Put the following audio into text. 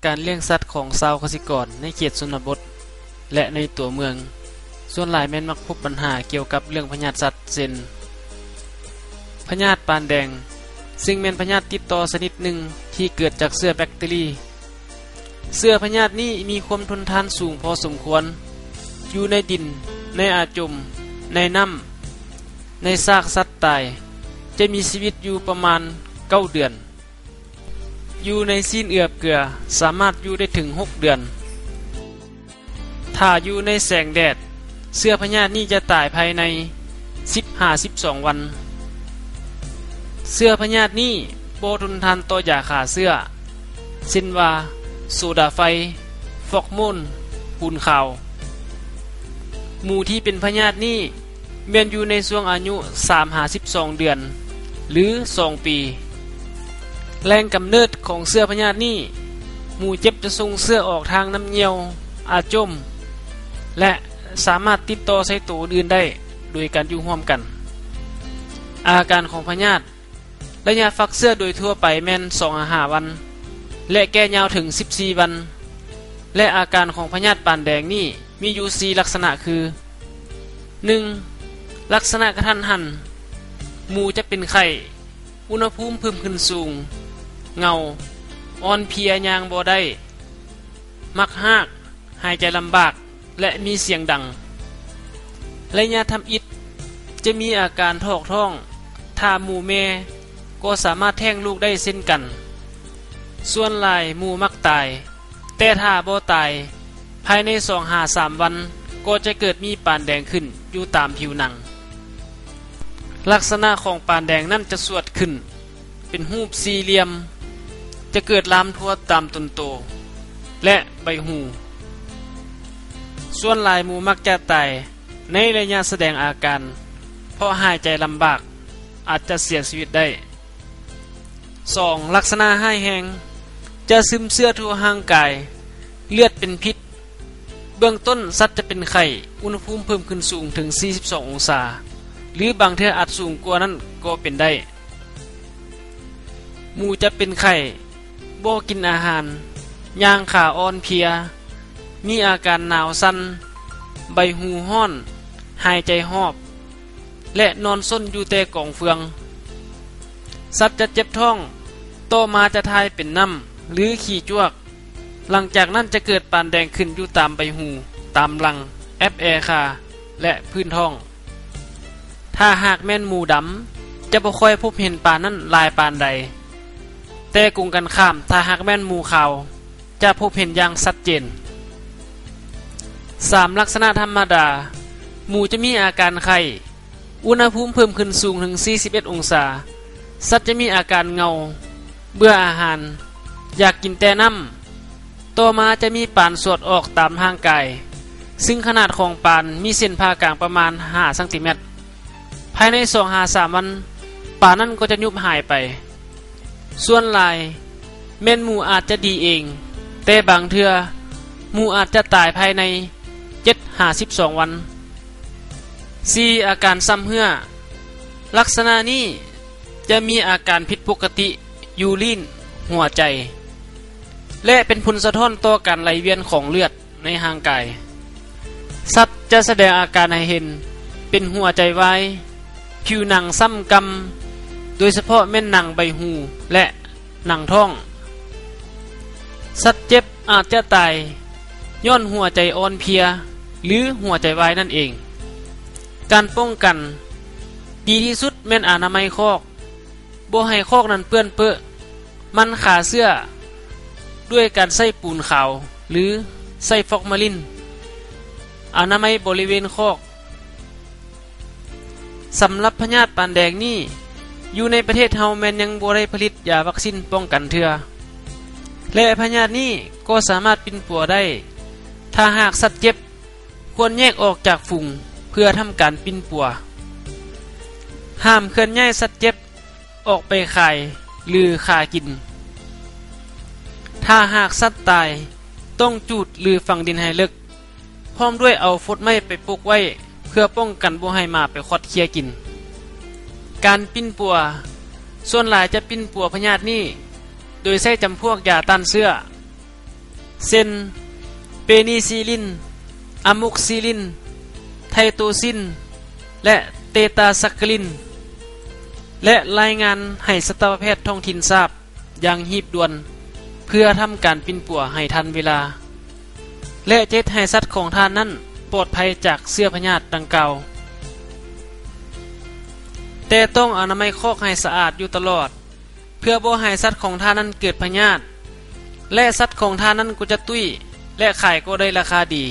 ການລ້ຽງສັດຂອງຊາວກະສິກອນໃນເຂດຊົນນະບົດ ແລະ ໃນຕົວເມືອງ ສ່ວນຫຼາຍແມ່ນມັກພົບບັນຫາກ່ຽວກັບເລື່ອງພະຍາດສັດ ເຊັ່ນ ພະຍາດປານແດງ, ຊຶ່ງແມ່ນພະຍາດຕິດຕໍ່ຊະນິດໜຶ່ງທີ່ເກີດຈາກເຊື້ອແບັກເຕີຣີ. ເຊື້ອພະຍາດນີ້ມີຄວາມທົນທານສູງພໍສົມຄວນ, ຢູ່ໃນດິນ, ໃນອາຈົມ, ໃນນ້ຳ, ໃນຊາກສັດຕາຍ, ຈະມີຊີວິດຢູ່ປະມານເກົ້າເດືອນ. ຢູ່ໃນຊີ້ນເອືອບເກືອ ສາມາດຢູ່ໄດ້ເຖິງຫົກເດືອນ. ຖ້າຢູ່ໃນແສງແດດ, ເຊື້ອພະຍາດນີ້ຈະຕາຍພາຍໃນສິບຫາສິບສອງວັນ. ເຊື້ອພະຍາດນີ້ບໍ່ທົນທານຕໍ່ຢາຂ້າເຊື້ອ ເຊັ່ນວ່າ ໂຊດາໄຟ, ຟອກໂມນ, ປູນຂາວ. ໝູທີ່ເປັນພະຍາດນີ້ ແມ່ນຢູ່ໃນຊ່ວງອາຍຸສາມຫາສິບສອງເດືອນ ຫຼື ສອງປີ. ແຫຼ່ງກຳເນີດຂອງເຊື້ອພະຍາດນີ້, ໝູເຈັບຈະສົ່ງເຊື້ອອອກທາງນ້ຳຍ່ຽວ, ອາຈົມ ແລະ ສາມາດຕິດຕໍ່ໃສ່ໂຕອື່ນໄດ້ໂດຍການຢູ່ຮ່ວມກັນ. ອາການຂອງພະຍາດ, ໄລຍະຟັກເຊື້ອໂດຍທົ່ວໄປແມ່ນສອງຫາຫ້າວັນ ແລະ ແກ່ຍາວເຖິງສິບສີ່ວັນ ແລະ ອາການຂອງພະຍາດປານແດງນີ້ມີຢູ່ສີ່ລັກສະນະຄື ໜຶ່ງ ລັກສະນະກະທັນຫັນ, ໝູຈະເປັນໄຂ້, ອຸນຫະພູມເພີ່ມຂຶ້ນສູງ, ເຫງົາ, ອ່ອນເພຍ, ຍ່າງບໍ່ໄດ້, ມັກຮາກ, ຫາຍໃຈລຳບາກ ແລະ ມີສຽງດັງ. ໄລຍະທຳອິດຈະມີອາການຖອກທ້ອງ, ຖ້າໝູແມ່ກໍສາມາດແທ້ງລູກໄດ້ເຊັ່ນກັນ. ສ່ວນຫຼາຍໝູມັກຕາຍ, ແຕ່ຖ້າບໍ່ຕາຍ, ພາຍໃນສອງຫາສາມວັນກໍຈະເກີດມີປານແດງຂຶ້ນຢູ່ຕາມຜິວໜັງ. ລັກສະນະຂອງປານແດງນັ້ນຈະສວດຂຶ້ນເປັນຮູບສີ່ຫຼ່ຽມ, ຈະເກີດລາມທົ່ວຕາມຕົນໂຕ ແລະ ໃບຫູ. ສ່ວນຫຼາຍໝູມັກຈະຕາຍໃນໄລຍະສະແດງອາການ ເພາະຫາຍໃຈລຳບາກ, ອາດຈະເສຍຊີວິດໄດ້. ສອງ ລັກສະນະຮ້າຍແຮງ, ຈະຊຶມເຊື້ອທົ່ວຮ່າງກາຍ, ເລືອດເປັນພິດ. ເບື້ອງຕົ້ນສັດຈະເປັນໄຂ້, ອຸນຫະພູມເພີ່ມຂຶ້ນສູງເຖິງສີ່ສິບສອງອົງສາ ຫຼື ບາງເທື່ອອາດສູງກວ່ານັ້ນກໍເປັນໄດ້. ໝູຈະເປັນໄຂ້, ບໍ່ກິນອາຫານ, ຍ່າງຂາອ່ອນເພຍ, ມີອາການໜາວສັ່ນ, ໃບຫູຮ້ອນ, ຫາຍໃຈຫອບ ແລະ ນອນຊົນຢູ່ແຕ່ກອງເຟືອງ. ສັດຈະເຈັບທ້ອງ, ຕໍ່ມາຈະຖ່າຍເປັນນ້ຳ ຫຼື ຂີ້ຈວກ. ຫຼັງຈາກນັ້ນຈະເກີດປານແດງຂຶ້ນຢູ່ຕາມໃບຫູ, ຕາມຫຼັງ, ແອັບແອຄາ ແລະ ພື້ນທ້ອງ. ຖ້າຫາກແມ່ນໝູດຳ, ຈະບໍ່ຄ່ອຍພົບເຫັນປານນັ້ນຫຼາຍປານໃດ, ແຕ່ກົງກັນຂ້າມ, ຖ້າຫາກແມ່ນໝູຂາວ, ຈະພົບເຫັນຢ່າງຊັດເຈນ. ສາມ ລັກສະນະທຳມະດາ, ໝູຈະມີອາການໄຂ້, ອຸນຫະພູມເພີ່ມຂຶ້ນສູງເຖິງສີ່ສິບເອັດອົງສາ, ສັດຈະມີອາການເຫງົາ, ເບື່ອອາຫານ, ຢາກກິນແຕ່ນ້ຳ. ຕໍ່ມາຈະມີປານສອດອອກຕາມຮ່າງກາຍ, ຊຶ່ງຂະໜາດຂອງປານມີເສັ້ນຜ່າກາງປະມານຫ້າຊັງຕີແມັດ. ພາຍໃນສອງຫາສາມວັນ, ປານນັ້ນກໍຈະຍຸບຫາຍໄປ. ສ່ວນຫຼາຍແມ່ນໝູອາດຈະດີເອງ, ແຕ່ບາງເທື່ອໝູອາດຈະຕາຍພາຍໃນເຈັດຫາສິບສອງວັນ. ສີ່ ອາການຊໍ້າເຮື້ອ. ລັກສະນະນີ້ຈະມີອາການຜິດປົກກະຕິຢູ່ລີ້ນ, ຫົວໃຈ ແລະ ເປັນຜົນສະທ້ອນຕໍ່ການໄຫຼວຽນຂອງເລືອດໃນຮ່າງກາຍ. ສັດຈະສະແດງອາການໃຫ້ເຫັນເປັນຫົວໃຈວາຍ, ຜິວໜັງຊ້ຳກ່ຳ, ໂດຍສະເພາະແມ່ນໜັງໃບຫູ ແລະ ໜັງທ້ອງ. ສັດເຈັບອາດຈະຕາຍຍ້ອນຫົວໃຈອ່ອນເພຍ ຫຼື ຫົວໃຈວາຍນັ້ນເອງ. ການປ້ອງກັນດີທີ່ສຸດແມ່ນອະນາໄມຄອກ, ບໍ່ໃຫ້ຄອກນັ້ນເປື້ອນເປິ, ໝັ່ນຂ້າເຊື້ອດ້ວຍການໃຊ້ປູນຂາວ ຫຼື ໃຊ້ຟອກມາລິນ, ອະນາໄມບໍລິເວນຄອກ. ສຳລັບພະຍາດປານແດງນີ້, ຢູ່ໃນປະເທດເຮົາແມ່ນຍັງບໍ່ໄດ້ຜະລິດຢາວັກຊີນປ້ອງກັນເທື່ອ ແລະ ພະຍາດນີ້ກໍສາມາດປິ່ນປົວໄດ້. ຖ້າຫາກສັດເຈັບ, ຄວນແຍກອອກຈາກຝູງເພື່ອທຳການປິ່ນປົວ. ຫ້າມເຄື່ອນຍ້າຍສັດເຈັບອອກໄປຂາຍ ຫຼື ຂ້າກິນ. ຖ້າຫາກສັດຕາຍ, ຕ້ອງຈູດ ຫຼື ຝັງດິນໃຫ້ເລິກ, ພ້ອມດ້ວຍເອົາຟົດໄມ້ໄປປົກໄວ້ ເພື່ອປ້ອງກັນບໍ່ໃຫ້ໝາໄປຄວັດເຄຍກິນ. ການປິ່ນປົວ, ສ່ວນຫຼາຍຈະປິ່ນປົວພະຍາດນີ້ໂດຍໃຊ້ຈຳພວກຢາຕ້ານເຊື້ອ, ເຊັ່ນ ເປນີຊີລິນ, ອາໂມກຊີລິນ, ໄທໂຕຊິນ ແລະ ເຕຕາຊັກເຄີລິນ ແລະ ລາຍງານໃຫ້ສັດຕະວະແພດທ້ອງຖິ່ນຊາບຢ່າງຮີບດ່ວນ ເພື່ອທຳການປິ່ນປົວໃຫ້ທັນເວລາ ແລະ ຈະເຮັດໃຫ້ສັດຂອງທ່ານນັ້ນປອດໄພຈາກເຊື້ອພະຍາດດັ່ງກ່າວ. ແຕ່ຕ້ອງອະນາໄມຄອກໃຫ້ສະອາດຢູ່ຕະຫຼອດ ເພື່ອບໍ່ໃຫ້ສັດຂອງທ່ານນັ້ນເກີດພະຍາດ ແລະ ສັດຂອງທ່ານນັ້ນກໍຈະຕຸ້ຍ ແລະ ຂາຍກໍໄດ້ລາຄາດີ.